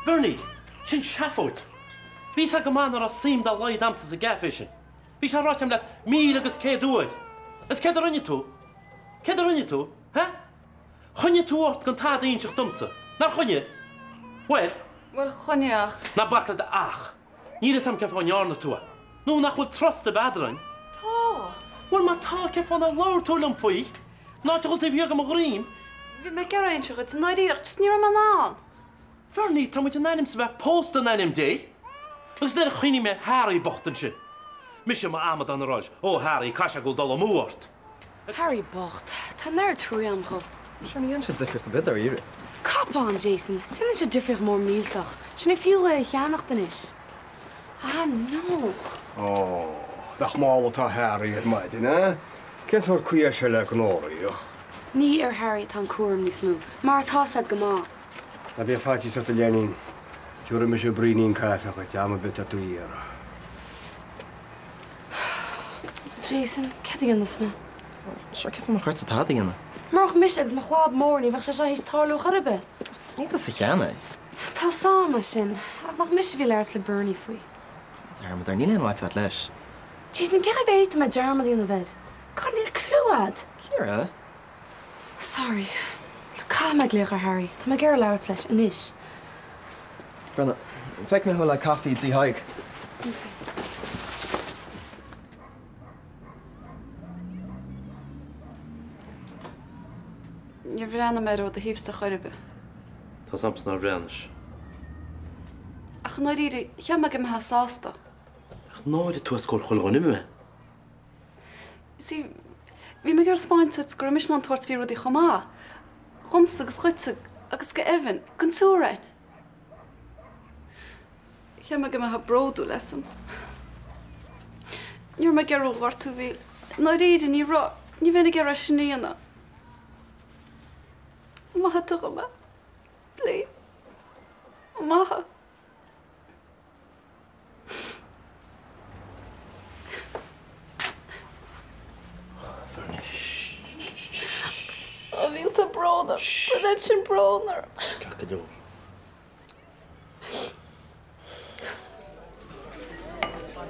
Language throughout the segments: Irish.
Bernie, sin seafóid! Bhí 's agam go maith ná raibh suim dá laghad a'msa sa gcaife sin. Bhí sé ráite a'm leat 1,100 uair. Is céard a rinne tú? Céard a rinne tú? Hé? Choinnigh tú ort gan tada a inseacht domsa. Nár choinnigh? Bhuel? Bhuel, choinnigh ach. Ná bac le do ach. Níl 'fhios a'm cén fáth a ndearna tú é. Nó nach bhfuil trust ar bith eadrainn? Tá. Bhuel, má tá, cén fáth nár labhair tú liom faoi? In áit a dhul taobh thiar de mo dhroim? Bhí mé ag iarraidh inse dhuit i ndáiríre ach just ní raibh mé in ann. Bernie, tá muid in ainm 's a bheith pósta in ainm Dé! Agus nuair a chuimhnigh mé ar Harry bocht ansin. Mise i m'amadán ag rá leis, Ó Harry, caithfidh sé go bhfuil dul amú ort. Harry bocht, tá an oiread truaí a'm dhó. Sure, ní dhéanann sé difríocht ar bith dáiríre. Cop on, Jason, déanann sé difríocht mór millteach. Sin é fiú é a cheannacht anois. Ah, no! Ó, nach mall atá Harry ar maidin, eh? Cén sórt caoi é seo le gnóraíocht? Ní ar Harry atá an cúram níos mó, mar tá's a'd go maith. Ná bíodh faitíos ort a Leinín, tiúrfaidh mise braoinín caife dhuit am ar bith atá tú a iarraidh. Jason, céard a dhéanfas mé? Sure, cén fáth nár chóir duit tada a dhéanamh? Murach mise agus mo chlab mór ní bheadh sé seo théis tarlú chor ar bith. Ní tusa a cheannaigh é. Tá 's a'm é sin, ach nach mise a bhí ag labhairt le Bernie faoi. Dearmad air, níl aon mhaith a't leis. Jason, cén chaoi a bhféadfaidh mé dearmad a dhéanamh air? God, níl clue a'd! Ciara? Sorry. Look, caithfidh mé glaoch ar Harry. Tá mé ag iarraidh labhairt leis anois. Brenna, feicfidh mé thú le caife i dTigh Thaidhg. Ok. Níor bhreathnaigh mé air ó do thaobhsa chor ar bith. Tá's a'msa nár bhreathnaigh. Ach i ndáiríre, cheap mé go mbeifeá sásta. Ach náire tú os comhair chuile dhuine mé. See, bhí mé ag iarraidh 'spáint duit go raibh mise in ann tabhairt faoi rudaí chomh maith. Dhomsa agus dhuitse agus go Evan, don triúr againn. Cheap mé go mbeifeá bródúil asam. Ní raibh mé ag iarraidh thú a ghortú, a Mhíl. I ndáiríre, ní raibh. Ní bheinn ag iarraidh é sin a dhéanamh. An maithfidh tú dhom é? Please. An maithfidh? A Mhíl, tá brón orm. Tá an oiread sin brón orm. Ceart go leor.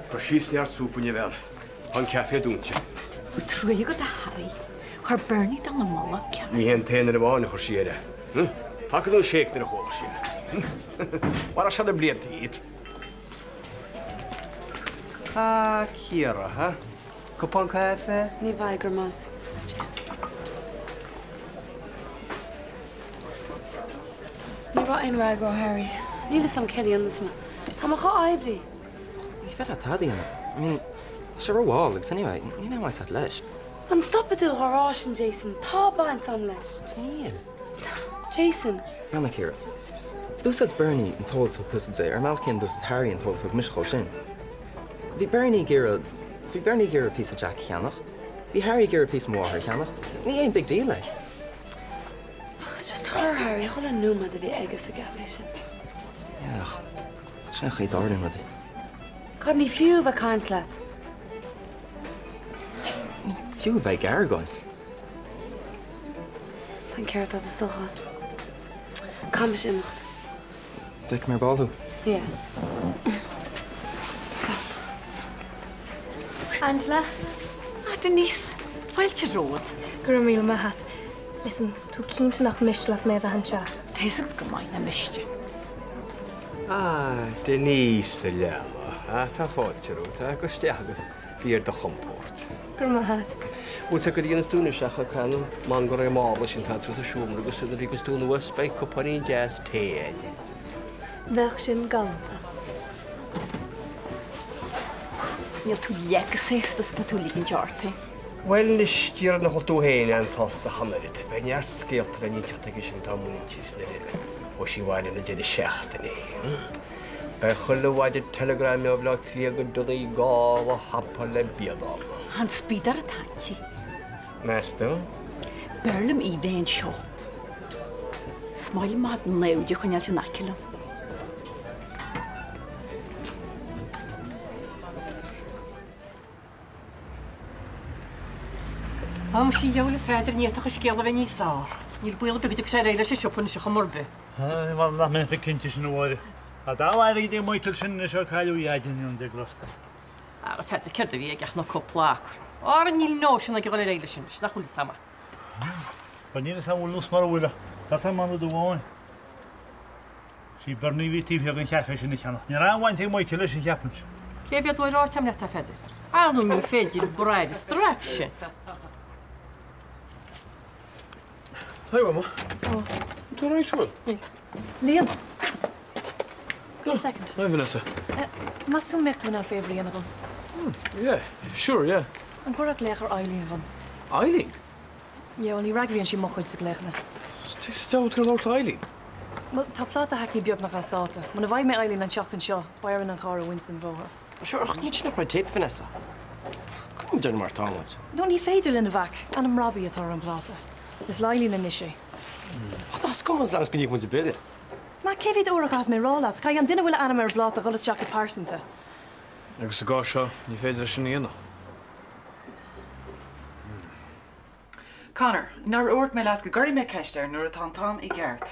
Cuir síos neart súp inniu, a bhean. Tá an caife dúinte. Ó truaigh agat a Harry. Chuir Bernie dallamullóg ceart. Ní hé an t-aon uair amháin a chuir sí air é. Thacaigh an séic nuair a chuala sí é. Mhair sé na blianta iad. Ah, Ciara, ha? Cupán caife? Ní bheidh, go raibh maith. Ní raibh aon fhreagra ó Harry. Níl fhios a'm céard a dhéanfas mé. Tá mé chomh oibrithe. Ní féidir leat tada a dhéanamh. I mean, tá sé rómhall agus anyway, níl aon bhaint a't leis. An stopfaidh tú dhá rá sin, Jason? Tá baint a'm leis. Níl. Jason. Breathnaigh, Ciara. D'úsáid Bernie an t-eolas a thug tusa di ar an mbealach céanna d'úsáid Harry an t-eolas a thug mise dhó sin. Bhí Bernie ag iarraidh, bhí Bernie ag iarraidh píosa Jack a cheannach. Bhí Harry ag iarraidh píosa mo mháthar a cheannach. Ní aon big deal é. Ach it's just chuir Harry chuile nóiméad a bhí aige sa gcaife sin. Yeah, ach sin an chaoi a dtarlaíonn rudaí. God, ní fiú a bheith ag caint leat. Ní fiú a bheith ag argóint. Tá an ceart agat is dócha. Caithfidh mise imeacht. Feicfidh mé ar ball thú. Yeah. Slán. Angela. Ah, Denise, fáilte romhat. Go raibh míle maith a't. Listen, tú cinnte nach miste leat mé a bheith anseo? Tá fhios agat go maith nach miste. Ah, Denise, a leanbh. Ah, tá fáilte romhat. Ah, gabh isteach agus bí ar do chompord. Go raibh maith a't. Bhfuil 's agat dhéanfas tú anois ach an mangarae mála sin atá sa seomra agus nuair a thiocfas tú anuas beidh cupáinín deas tae againn. Bheadh sin galánta. Níl tú leath chomh sásta is atá tú ag ligint ort é. Bhuel anois, déarfainn nach bhfuil tú féin an-sásta ach an oiread. Beidh neart scéalta le n-inseacht aige sin dá muintir nuair a bheidh sí abhaile an deireadh seachtaine. Beidh chuile mhaide telegram ó Bhleá Cliath go Donegal á thapadh le biadán. An spíodar atá inti. Meas tú? B'fhearr liom í bheith anseo. Is maith liom mo naimhde a choinneáilt in aice liom. Á, muise a dheabhail, a Pheadair, ní fhéadfadh an scéal a bheith níos fearr. Níl baol ar bith go dtiocfaidh sé ar aghaidh leis an siopa anois ar chuma ar bith. Mh'anam nach mbeinn chomh cinnte sin, a Mháire. Tá dá airgid ag Michael sin anois ó cailleadh a Dhaid in 19 lasta. Ara, a Pheadair, céard a bhí aige ach na cúpla acra. Ara, níl nóisean aige a dhul ar aghaidh leis anois, nach bhfuil fhios a'm. Bhuel, níl fhios a'm an bhfuil nó is mura bhfuil ach tá fhios a'm aon rud amháin. Sí Bernie a bhí taobh thiar den chaife sin a cheannach. Ní raibh aon bhaint ag Michael leis sin, cheapfainnse. Cé mhéad uair ráite a'm leat é, a Pheadair? Ar ndóigh ní féidir brath ar an strap sin. Hi, Mama. Tú alright, bhfuil? Níl. Liam! Give me a second. Hi, Vanessa. Meas tú an mbeadh tú in ann favour a dhéanamh dhom? Yeah, sure, yeah. An gcuirfeá glaoch ar Eileen dhom? Eileen? Yeah, bhuel ní fhreagraíonn sí mo chuidse glaochanna. Tuige sa diabhal tú ag labhairt le Eileen? Bhuel, tá pláta Hackney beagnach as dáta. Muna bhfaighidh mé Eileen an tseachtain seo, beidh orainn an carr a bhaint den bhóthar. Sure, ach níl sin ach red tape, Vanessa. Coinnigh muid orainn mar atá muid. No, ní féidir linn a mhac. Ainm Robbie atá ar an bpláta. Is le Eileen anois é. Ach nach cuma as long as go n-íocann muid an bille. Mac, cé mhéad uair a chaithfeas mé rá leat? Caithfidh an duine a bhfuil a ainm ar an bpláta dhul isteach go pearsanta. Agus sa gcás seo, ní féidir leis sin a dhéanamh. Conor, nár dhúirt mé leat go gcuirfidh mé ceist air nuair atá an t-am i gceart?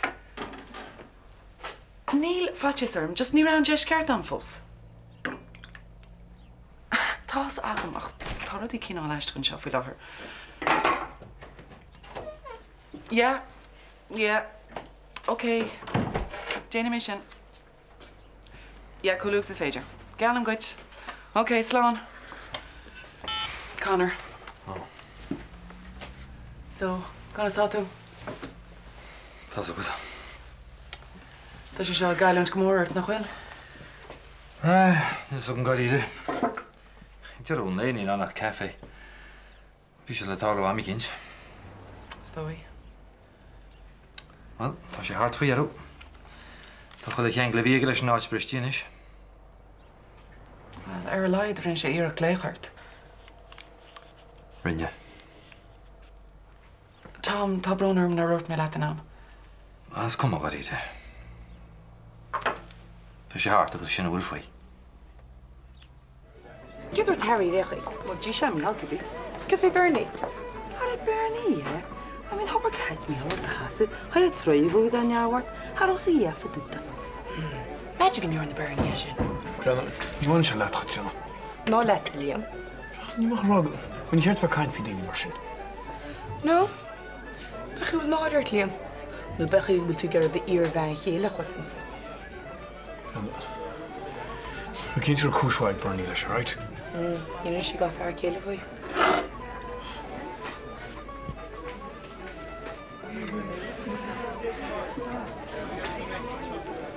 Níl faitíos orm, just ní raibh an deis ceart a'm fós. Tá's agam, ach tá rudaí cineál aisteach anseo faoi láthair. Yeah, yeah, ok, déanfaidh mé sin. Yeah, chomh luath is féidir. Geallaim dhuit. Ok, slán. Conor. Oh. So, conas tá tú? Tá's agat. Tá sé seo ag goilliúint go mór ort, nach bhfuil? Ah, níl 'fhios agam dáiríre. Ag deireadh an lae níl ann ach caife. Bhí sé le tarlú am eicínt. Is dóigh. Bhuel, tá sé thart faoi dheireadh. Tá chuile cheangal a bhí aige leis an áit briste anois. Bhuel, ar a laghad rinne sé iarracht glaoch ort. Rinne. Tom, tá brón orm nár dhúirt mé leat in am. Ah, is cuma dháiríre. Tá sé thart agus sin a bhfuil faoi. Céard a dúirt Harry ar aon chaoi? Bhuel, d'ith sé Mícheál cibé. Céard faoi Bernie? Cá raibh Bernie, eh? I mean, hobair cait Mícheál as a sheasamh, chaith a troigh a bhuaidh dá neamhart, thar os a dhiaidh fa dtaobh de. B'fhéidir go ndearna Bernie é sin. Brenna, ní bhaineann sé leat, a Chaitríona. Ná leatsa, Liam. Ní maith a rá go, ní cheart bheith ag caint faoi daoine mar sin. Nó, b'é chaoi a bhfuil náire ort, Liam. Nó b'é chaoi a bhfuil tú ag iarraidh d'iar-bhean chéile a chosaint. Bí cinnte go raibh cúis mhaith ag Bernie leis, alright? Níor inis sí dá fear céile faoi.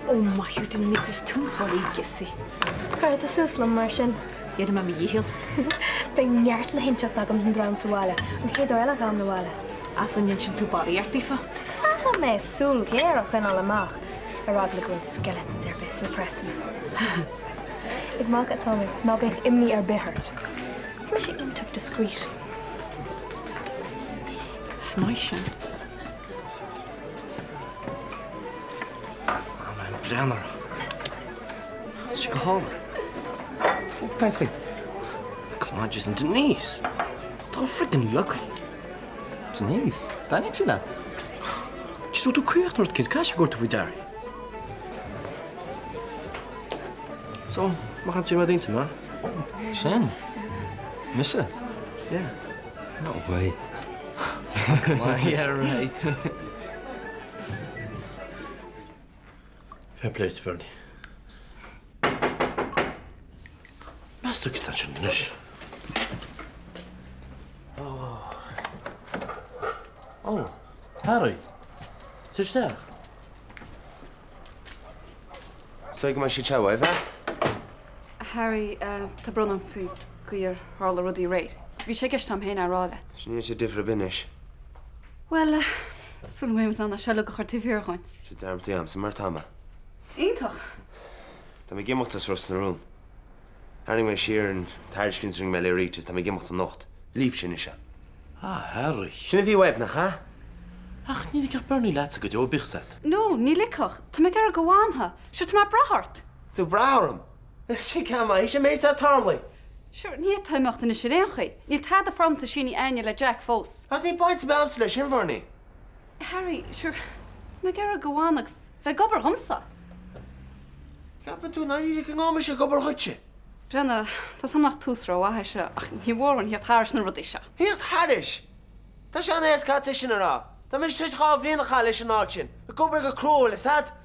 Ó maith thú Denise, is tú bullaí giosaí. Cuirfidh tú suas liom mar sin. Dhéanfaidh mé mo dhícheall. Beidh neart le hinseacht agam don dream sa bhaile, an chéad uair eile dham na bhaile. As an n-inseann tú barraíocht daofa? Caithfidh mé súil ghéar a choinneáil amach. Ar eagla go bhfuil skeletons ar bith sna presanna. Ag magadh atá mé, ná bíodh imní ar bith ort. Tá mise iontach discreet. Is maith sin. Ah man, breathnaigh orthu. Tá sé go hálainn. Caint faoi. Come on, Jason, Denise! Tá freaking lucky. Denise? Taitníonn sí leat? Just tú caoch nó rud eicínt, caithfidh sé gur tú faoi deara. So, má chan sí rud inti, ma? Sin? Mise? Yeah. No way. Come on, yeah, right. Fair play to Bernie. Meas tú cé atá ansin anois? Ó, Harry. Tar isteach. Is dóigh go mbeidh siad seo uaibh, eh? Harry, tá brón orm faoin gcaoi ar tharla rudaí aréir. Bhí sé i gceist agam féin é a rá leat. Ní dhéanann sé difear ar bith anois. Bhuel, tá súil agam go mbeidh muid in ann é seo uilig a chur taobh thiar dhúinn. Sé dearmadta agamsa mar tá mé. Iontach! Tá mé ag imeacht as Ros na Rún. Tharraing mé siar an tairiscint a rinne mé le Rita is tá mé ag imeacht anocht. Libhse anois é. Ah, Harry. Sin a bhí uaibh, nach ea? Ach ní ligfeadh Bernie leatsa go deo, bíodh 's a't. No, ní ligfeadh. Tá mé ag iarraidh go bhfanfá. Sure, tá mé ag brath ort. Tú ag brath orm? Sin ceann maith, sin méid atá tarlaithe. Sure, ní fhéadfá imeacht anois ar aon chaoi. Níl tada foirmte sínithe a'inne le Jack fós. Ach níl baint ar bith a'msa leis sin, Bhernie. Harry, sure, tá mé ag iarraidh go bhfanfá agus bheith ag obair dhomsa. Ceapann tú i ndáiríre go ngabhfaidh mise ag obair dhuitse? Breathnaigh, tá 's a'm nach tús rómhaith é seo ach ní mór dhúinn theacht thairis na rudaí seo. Theacht thairis? Tá sé an-éasca a'd é sin a rá. Tá mise tar éis 2 bhliain a chaitheamh leis an áit sin, ag obair go crua, bhfuil 'fhios a'd?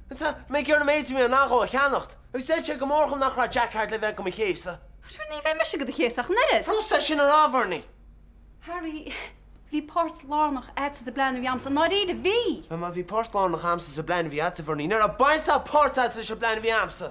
Agus tá mé ag iarraidh an méid a bhí mé in ann dhó a cheannacht, agus d'fheil sé go mór dhom nach raibh Jack thart le bheith go mo chéasadh. Sure, ní bheidh mise go do chéasadh ach an oiread. Furasta é sin a rá, Bhernie. Harry, bhí páirt lárnach a'dsa sa bplean a bhí a'msa, i ndáiríre, bhí! Bhuel, má bhí páirt lárnach a'msa sa bplean a bhí a'dsa, Bhernie, ní raibh baint ná páirt a'dsa leis an bplean a bhí a'msa!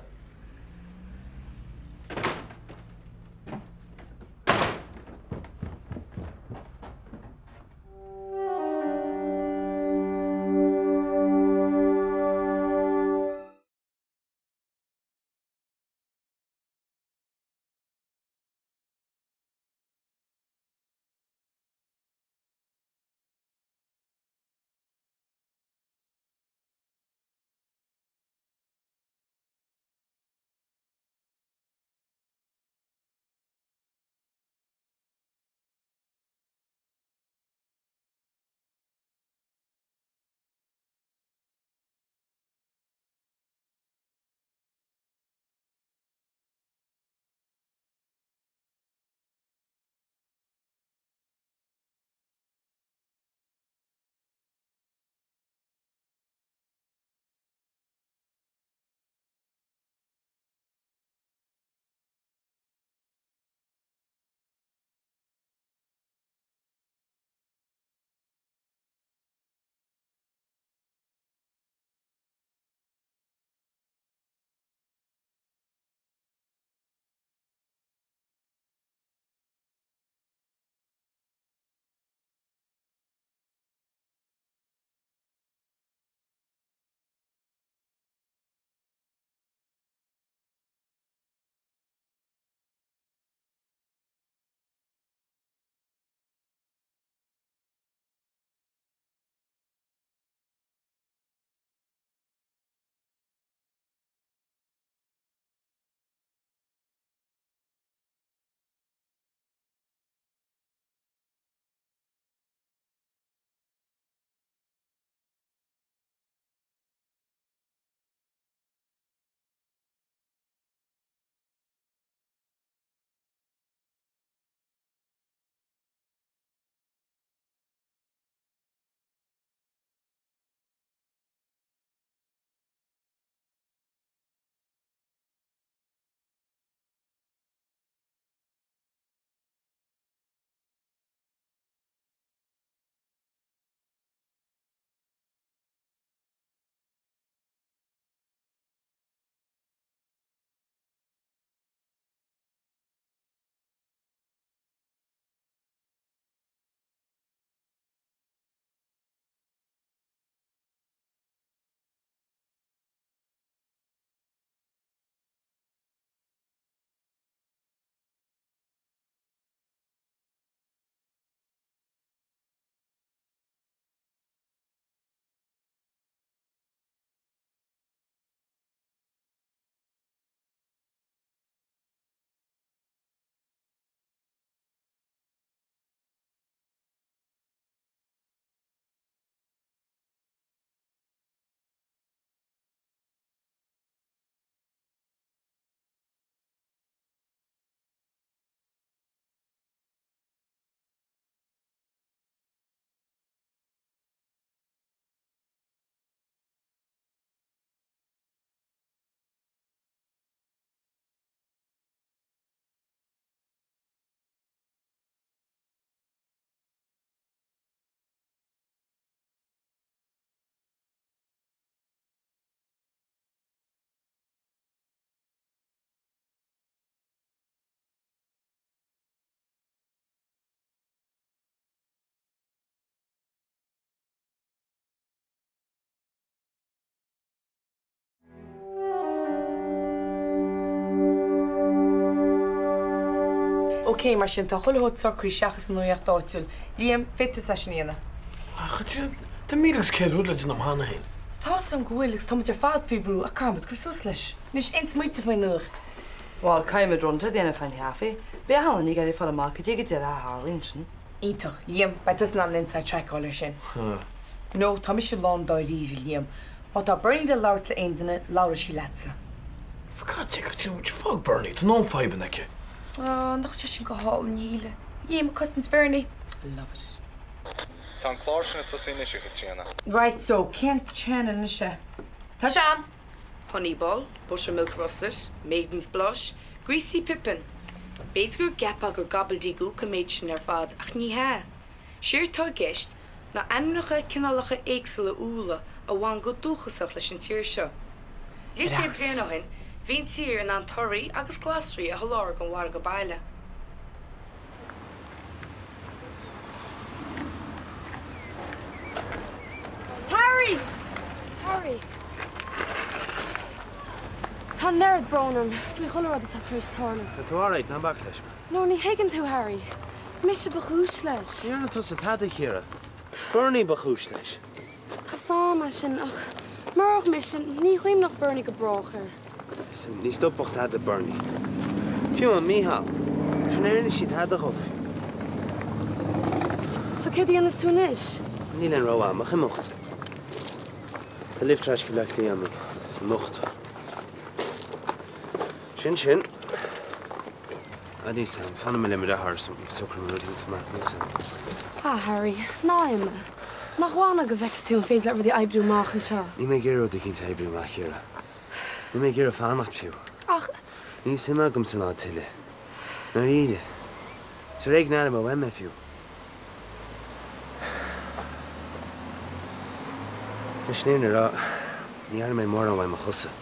Ok, mar sin tá chuile shórt socraithe seachas an nuacht áitiúil. Liam, féadfaidh tusa é sin a dhéanamh. A Chaitríona, tá 1,100 rud le déanamh cheana féin. Tá 's agam go bhfuil agus tá muid ar fad faoi bhrú ach caithfidh muid cur suas leis. Anois, aon smaointe faoin nuacht? Bhuel, caithfidh muid rud inteacht a dhéanamh fán chaife. Beidh achan duine ag iarraidh fáil amach cad é go díreach a tharlaíonn sin. Iontach. Liam, beidh tusa in ann an inside track a fháil air sin. No, tá mise lán dáiríre, Liam. Má tá Bernie le labhairt le aon duine, labhróidh sí leatsa. For God's sake, fág Bernie, tá a ndóthain fadhbanna aici. Á, nach bhfuil sé sin go hálainn, a Shíle? Liam ag cosaint Bhernie. I love it. Tá an clár sin ag tosú anois, a Chaitríona. Right so, cén channel anois é? Tá sé ann! Honey Ball, Buttermilk Russet, Maiden's Blush, Greasy Pippin. B'fhéidir go gceapfá gur gobbledygook an méid sin ar fad, ach ní hea. Séard tá i gceist ná ainmneacha cineálacha éagsúla úlla a bhain go dúchasach leis an tír seo. Leathchéad bliain ó shin, bhí an tír in ann torthaí agus glasraí a sholáthar don mhargadh baile. Harry! Harry! Tá an oiread bróin orm faoi chuile rud atá tar éis tarlú. Tá tú alright, ná bac leis. No, ní thuigeann tú, Harry. Mise ba chúis leis. Ní dhearna tusa tada, a Chiara. Bernie ba chúis leis. Tá 's a'm é sin, ach murach mise, ní chuimhneodh Bernie go brách air. Listen, ní stopfadh tada Bernie. Fiú an Mícheál. Sure níor inis sí tada dhó fiú. So céard a dhéanfas tú anois? Níl aon rogha a'm ach imeacht. Tá lift ar ais go Bleá Cliath a'm anocht. Sin sin. Ah, níl 's a'm. Fanfaidh mé le mo dheartháir is socróidh mé rudaí amach, níl 's a'm. Ah, Harry, ná imigh. Nach bhfanfá go bhfeicfidh tú an féidir leat rudaí a oibriú amach anseo? Níl mé ag iarraidh rud eicínt a oibriú amach, a Chiara. Níl mé ag iarraidh fanacht fiú. Ach. Níl suim agam san áit a thuilleadh. Ndáiríre. Is ar éigean a airím uaim é fiú. Leis an fhírinne a rá, ní airím mé mórán uaim mo chosa.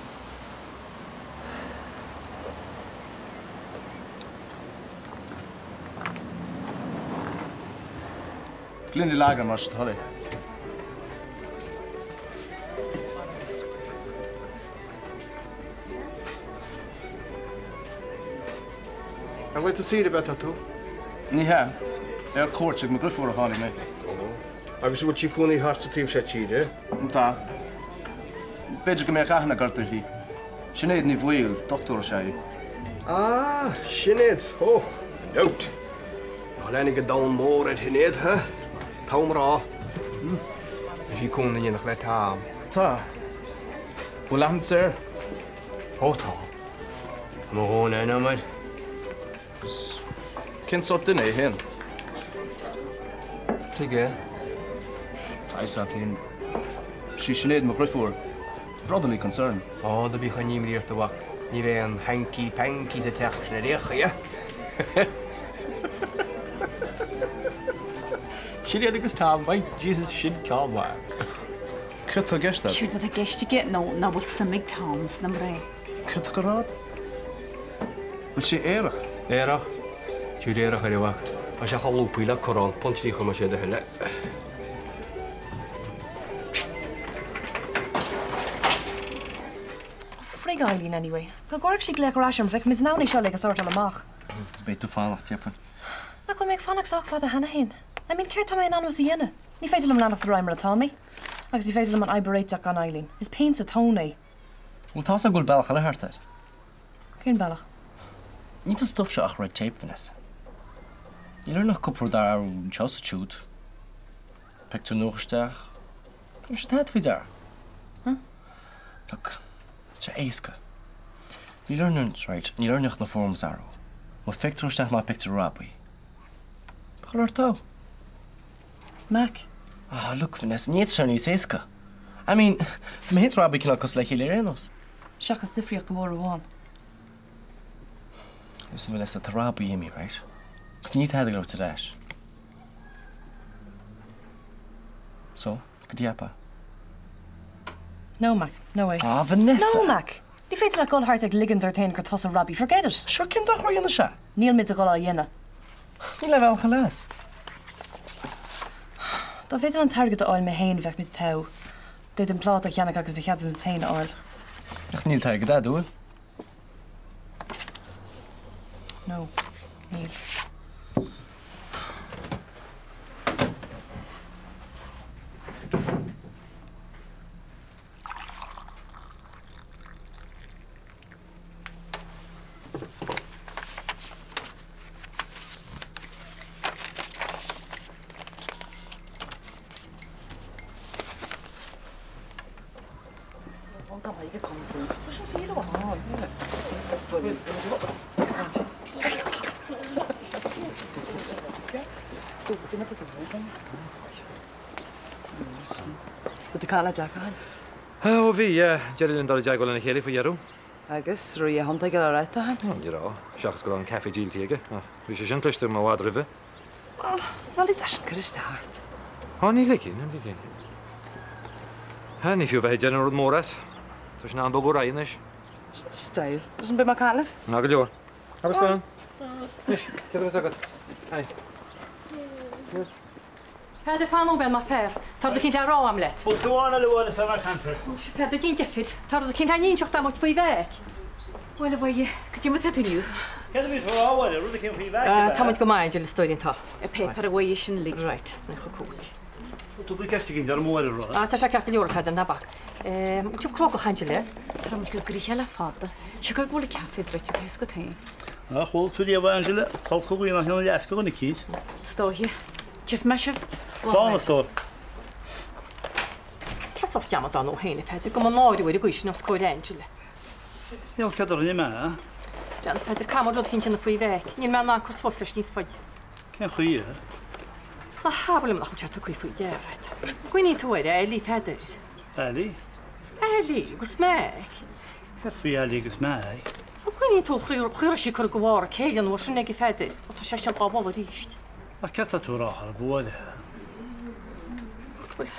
Gloine leagan más é do thoil é. Ar laethanta saoire ab ea atá tú? Ní hea. Ar cuairt ag mo dhrifiúr a tháinig mé. Agus an bhfuil sí cónaí thart sa taobh seo tíre? Tá. B'fhéidir go mbeadh aithne agat uirthi. Sinéad Ní Bhaoill, dochtúir is ea í. Ah, Sinéad, oh, no doubt. Tá aithne ag an domhan mór ar Shinéad, huh? Tom a rá. Tá sí cónaí in éineacht le Tom. Tá. Bhfuil aithne air? Ó tá. Tá mo dhóthain aithne agam air. Agus cén sórt duine é féin? Tuige? Tá fhios a't féin. Sí Sinéad mo dhrifiúr. Brotherly concern. Ó, do bíodh an imní ort a mhac. Ní bheidh aon hanky panky sa teach sin ar aon chaoi, eh? Sinéad agus Tom, by Jesus, sin ceann maith. Céard tá i gceist agat? Séard atá i gceist aige nó nach bhfuil suim ag Tom sna mná. Céard tá á rá agat? Bhfuil sé aerach? Aerach? Tabhair aerach air a mhac. Tá sé chomh lúbtha le corrán, punt 30 más é do thoil é. Frig Eileen anyway. Dá gcuirfeadh sí glaoch ar ais orm bheadh muid in ann é seo uilig a sórtáil amach. Beidh tú fanacht, cheapfainn. Nach bhfuil mé ag fanacht sách fada cheana féin? I mean, céard tá mé in ainm is a dhéanamh? Ní féidir liom leanacht ar aghaidh mar atá mé. Agus ní féidir liom an fhadhb a réiteach gan Eileen. Is pian sa tóin é. Bhuel, tá's agam go bhfuil bealach eile thart air. Cén bealach? Níl sa stuif seo ach red tape, Vanessa. Níl orainn ach cúpla rud a athrú anseo is ansiúd. Pictiúr nua a chur isteach. Ní raibh sé tada faoi deara. Huh? Look, tá sé éasca. Níl orainn, right, níl orainn ach na forms a athrú. Mo phictiúr isteach ná pictiúr Robbie. Bheadh ort dó. Mac. Ah, look, Vanessa, ní fhéadfadh sé níos éasca. I mean, tá mé féin is Robbie cineál cosúil le chéile ar aon nós. Seachas difríocht mhór amháin. Listen, Vanessa, tá Robbie imithe, right? Agus níl tada ag labhairt ar ais. So, cad a cheapfá? No, Mac, no way. Ah, Vanessa! No, Mac! Ní féidir leat dul thart ag ligint ort féin gur tusa Robbie, forget it! Sure, cén dochar a dhéanfaidh sé? Níl muid ag dul á dhéanamh. Níl aon bhealach eile as. Dá bhféadfainn an t-airgead a fháil mé féin bheadh muid togha. D'fhéadfainn pláta a cheannach agus mo cheadúnas féin a fháil. Ach níl t-airgead a'd, an bhfuil? No, níl. ag cur fúm. Tá sin fíor Bhfuil tú ag caint le Jack ó shin? Ó bhí, yeah. D'éirigh linn dul i dteagmháil lena chéile faoi dheireadh. Agus raibh a thiontaigh ar a raibh tú féin? Ní raibh, seachas go raibh an caife díolta aige. Ach bhí sé sin cloiste agam i bhfad roimhe. Bhuel, ná lig dó sin cur isteach ort. Á, ní ligfidh, ní ligfidh. Ní fiú bheith ag déanamh rud mór as. Tá sé in am bogadh ar aghaidh anois. Style. Listen, beidh mé ag caint libh. Maith go leor. Agus slán. Anois, céard a bheas agat? Haigh. Peadar, fan nóiméad, maith fear. Tá rud eicínt le rá a'm leat. Bosca amháin eile uair is beidh mé ag caint leat. Muise, Peadar, déan deifir. Tá rud eicínt le n-inseacht a'm dhuit faoi Mheaig. Bhuel, a Mháire, cad é mar atá tú inniu? Céard a bhí tú a rá, a Mháire? Rud eicínt faoi Mheaig, ab ea? Tá muid go maith, Angela, a stóirín, tá. A paper a Mháire, sin uilig. Right, 95. Tú go ceist eicínt orm, a Mháire, a rá. Ah, tá sé ceart go leor, a Pheadair, ná bac. Bhfuil sibh crógach, Angela? Tá muid go gnoitheach le fada. Siocair go bhfuil an caife druidte, tá a fhios agat féin. Ach chuala tú riamh, Angela, sult go nach ndéanann leasc do dhuine eicínt. Is dóiche. Tchífidh mé sibh. Slán, a stór. Cén sórt amadán thú féin, a Pheadair, go mba náire ar an gcaoi sin os comhair Angela. Níl, céard a rinne mé, a? Bhuel, a Pheadair, caithfidh mé rud eicínt a dhéanamh faoi Mheaig. Níl mé in ann cur suas leis níos faide. Cén chaoi, a? Ná habair liom nach bhfuil sé tugtha faoi deara agat. Cuimhníonn tú ar Ali, a Pheadair? Ali? Ali agus Meaig. Céard faoi Ali agus Meaig? An gcuimhníonn tú an chaoi a raibh sí ag cur de bharr a céille an uair sin aige, a Pheadair? Ó, tá sé sin á mholadh arís. Ach céard tá tú a rá chor ar bith? Bhuel,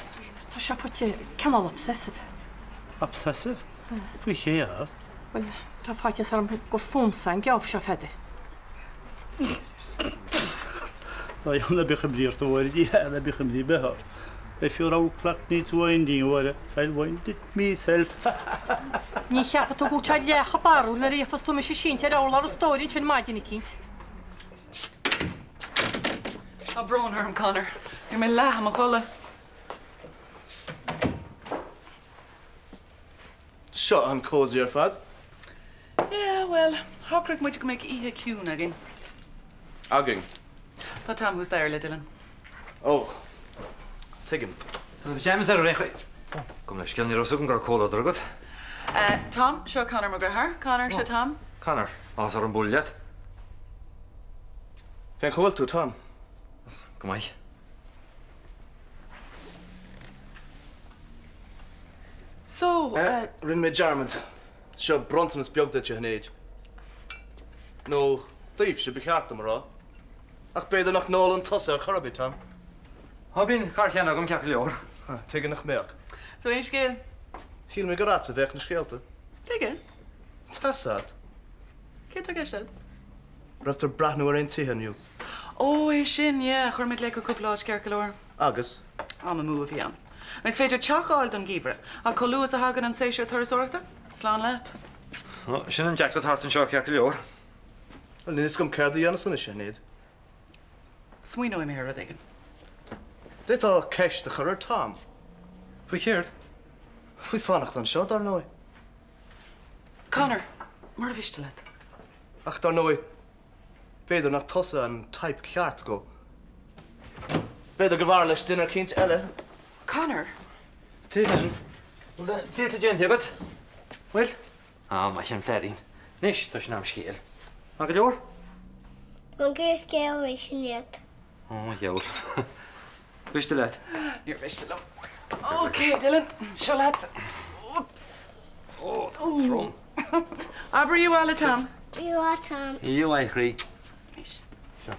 tá sé faighte cineál obsessive. Obsessive? Faoi chéard? Bhuel, tá faitíos orm gur fúmsa an geábh seo, a Pheadair. Ná bíodh imní ort, a Mháire, ná bíodh imní ar bith ort. If your old clock needs winding, a Mháire, I'll wind it meself. Ní cheapfaidh tú go bhfuil sé leath chomh barrúil nuair a fheicfeas tú mise sínte ar urlár an stóir ansin maidin eicínt. Tá brón orm, Conor. Bhí mé leath i mo chodladh. Seo an-cosy ar fad. Yeah, bhuel, shocraigh muid go mbeadh oíche ciúin againn. Againn? Tá Tom thuas staighre le Dylan. Ó, tuigim. Tá na pyjamas ar aon chaoi. Gabh mo leithscéal, ní raibh 'fhios agam go raibh comhluadar agat. Tom, seo Conor mo dheartháir. Conor, seo Tom. Conor, áthas orm bualadh leat. Cén chaoi a bhfuil tú, Tom? Go maith. So, eh. Rinne mé dearmad. Seo bronntanas beag duit, a Shinéad. Nó daoibhse, ba cheart dom a rá. Ach b'fhéidir nach n-ólann tusa ar chor ar bith, Tom? Á, bíonn carrcheann agam, ceart go leor. Tuige nach mbeadh? So, aon scéal? Shíl mé gur agatsa a bheadh na scéalta. Tuige? Tá's agat. Céard tá i gceist agat? Raibh tú ag breathnú ar aon tithe inniu? Ó, é sin, yeah, chuir muid léi go cúpla áit ceart go leor. Agus? Am amú a bhí ann. Is féidir teach a fháil don gheimhreadh, ach chomh luath is a thagann an séasúr turasóireachta, slán leat. Ó, sin an deacracht thart anseo ceart go leor. Bhuel, níl fhios agam céard a dhéanfas anois, a Shinéad. Smaoineoidh mé ar rud éigin. D'fhéadfá ceist a chur ar Tom. Faoi chéard? Faoi fanacht anseo, dar ndóigh. Conor, mura mhiste leat. Ach dar ndóigh, b'fhéidir nach tusa an type ceart dó. B'fhéidir go mb'fhearr leis duine eicínt eile. Conor! Tuigim. Bhfuil do fiacla déanta agat? Bhfuil? Á, maith an feairín. Anois, tá sé in am scéil. Maith go leor? Tá mé ag iarraidh scéal uait, Sinéad. Ó, a dhiabhail. Mhiste leat? Níor mhiste liom. Ok, Dylan, seo leat. Oops. Ó, tá trom. Abair oíche mhaith le Tom. Oíche mhaith, Tom. Oíche mhaith, a chroí. Seo.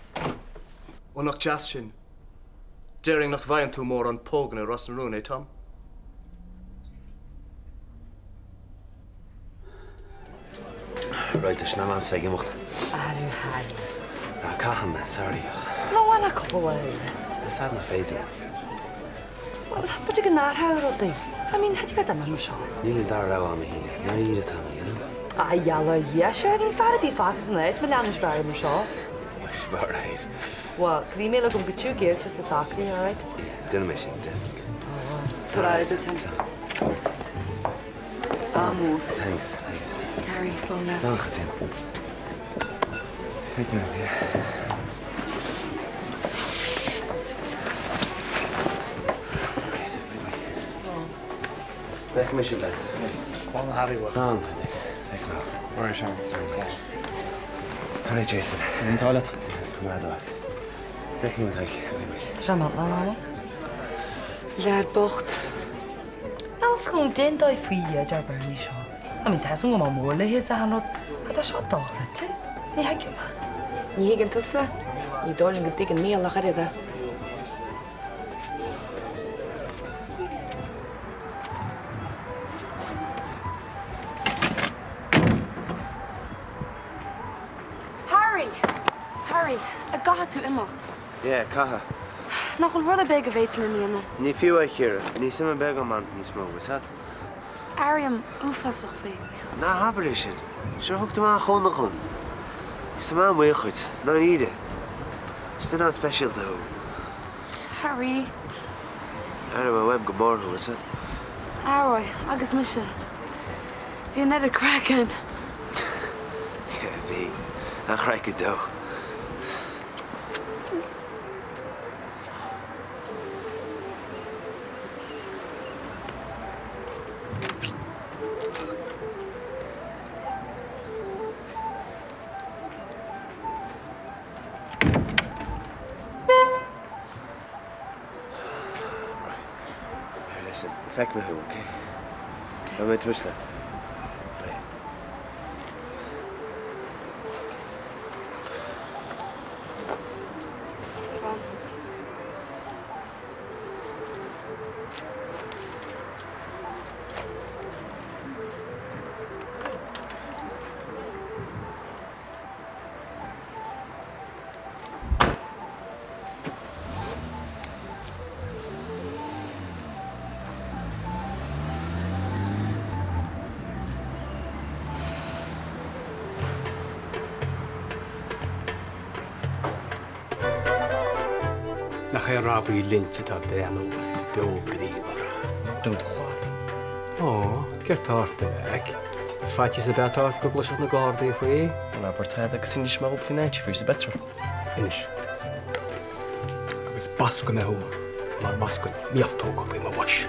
Ó, nach deas sin. Déarfainn nach bhfaigheann tú mórán póganna i Ros na Rún, eh, Tom? Right, tá sé in am a'msa bheith ag imeacht. Arú Harry. Ah, caithfidh mé, sorry ach. Ná fan ach cúpla lá eile. Tá 's a'd nach féidir liom. Bhuel, b'fhéidir go n-athródh rudaí. I mean, thig leat imeacht mar seo. Níl an dara rogha a'm, a Shíle. I ndáiríre atá mé, you know? Ah, gheall ar Dhia, sure, níl fear ar bith fágtha san áit má leanann sibh ar aghaidh mar seo. Alright. Bhuel, cuir email chugam go tiugh géar is socraithe, alright? Déanfaidh mé sin, definitely. Tabhair aire duit féin. Ádh mór. Thanks, thanks. Harry, slán leat. Slán, Caitríona. Take me up here. Slán. Feicfidh mé sibh lads. Slán a Harry. Slán. Feicfidh mé. Alright Seán. Slán. Alright Jason. An t-ádh leat. Go maith a Thaidhg. Feicfidh mé Thaidhg. Tá sé maith lá ama. Leaid bocht. Níl fhios agam cén dóigh faoi a deir Bernie seo. I mean, tá fhios agam go mbeadh mór léi is achan rud, ach tá seo dochreidte. Ní thuigim é. Ní thuigeann tusa. Ní dóigh liom go dtuigeann Mícheál ach oiread é. Harry! Harry, an gcaithfidh tú imeacht? Yeah, caithfidh. Nach bhfuil rud ar bith go bhféadfainn a dhéanamh? Ní fiú é, Ciara. Ní suim ar bith agam ann níos mó, is ea? Airím uafásach faoi. Ná habair é sin. Sure thug tú an-chúnamh dhom. Agus tá mé an-bhuíoch dhuit. I ndáiríre. Is duine an-speisialta thú. Harry. Aireoidh mé uaim go mór thú, is ea? Aireoidh, agus mise. Bhí an oiread craic ann. Yeah, bhí. An-chraic go deo. Here, listen, feicfidh mé thú, okay? Beidh mé in touch leat. Bye. Slán. Nach é Robbie Lynch atá beannúil, beo bríomhar. Dún do chlab. Ó, céard tá ort, a mhac? Faitíos ab ea atá ort go gcloisfeadh na Gardaí faoi? Ná habair tada agus inis mé dhób faoin antifreeze, a bpetrol. Inis. Agus bascfaidh mé thú mar bascann míoltóg faoi mo bhois.